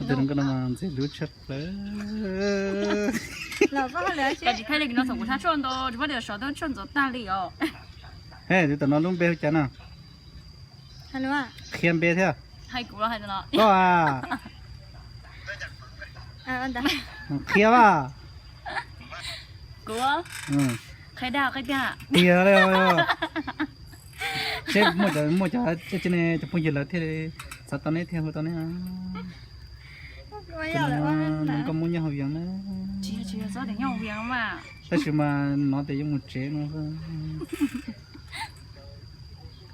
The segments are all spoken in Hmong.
Tus no mas ntxim hlub tshaj plaws. Koj tsis thaij li no thaum kuv thaj tshuaj ntau, tsis paub tias sov tau tshuaj ntxov tag li os. He, tus tom no lub npe hu cas no? Qhia npe thiab. Koj a. Qhia vaj. Tiag li. Seb muaj cov, muaj cov, cov phooj ywg lawv thiaj li xav tau neb thiaj hu tau neb. Tus no nws nkauj Hmoob nyob hauv Vias na. Tab sis mas hnov tias yuav mus tsev no.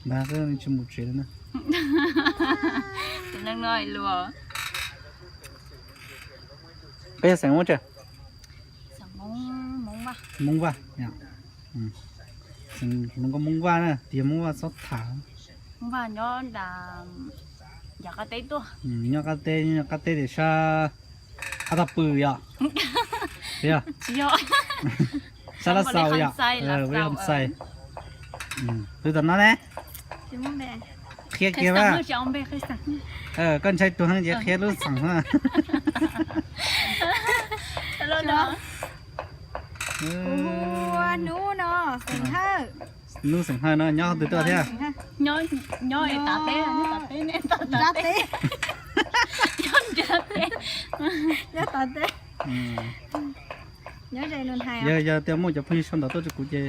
Ntag, tsis mus tsev li na. Koj yog xeem Hmoob tsi? Hmoob Vaj. Xeem hluas nkauj Hmoob Vaj na, tiag Hmoob Vaj txhob tham. Nyob qab teb, nyob qab teb tias sab Qab Toj Pw yom? Sab Lab Xaus yom? Tus tom no ne? Qhia kiag vaj. Koj ntshai tuag heev ces qhia lub xeem na. Hnub no xeem Hawj. Hnub xeem Hawj no nyob twg tuaj thiab? Nyob Thav Teb. Yog, yog tias muaj cov phooj ywg sau ntawv tuaj rau kuv ces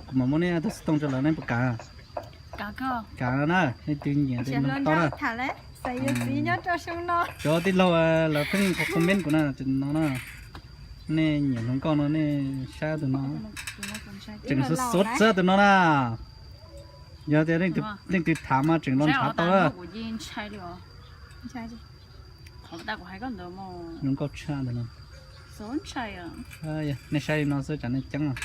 kuv mam muab neb tus xov tooj rau lawv, neb puas kam? Kam na, nej twb nyiam tes no tau na. Cov tij laug lawv pheej qhov comment kuv na, no na, nej nyiam hluas nkauj no nej saib tus no, tseem sov xwb tus no na. Yog tias leej twg tham mas tseem los nrhav tau na. Hluas nkauj tshaj tus no. Nej saib li no xwb tsam nej ceeb os.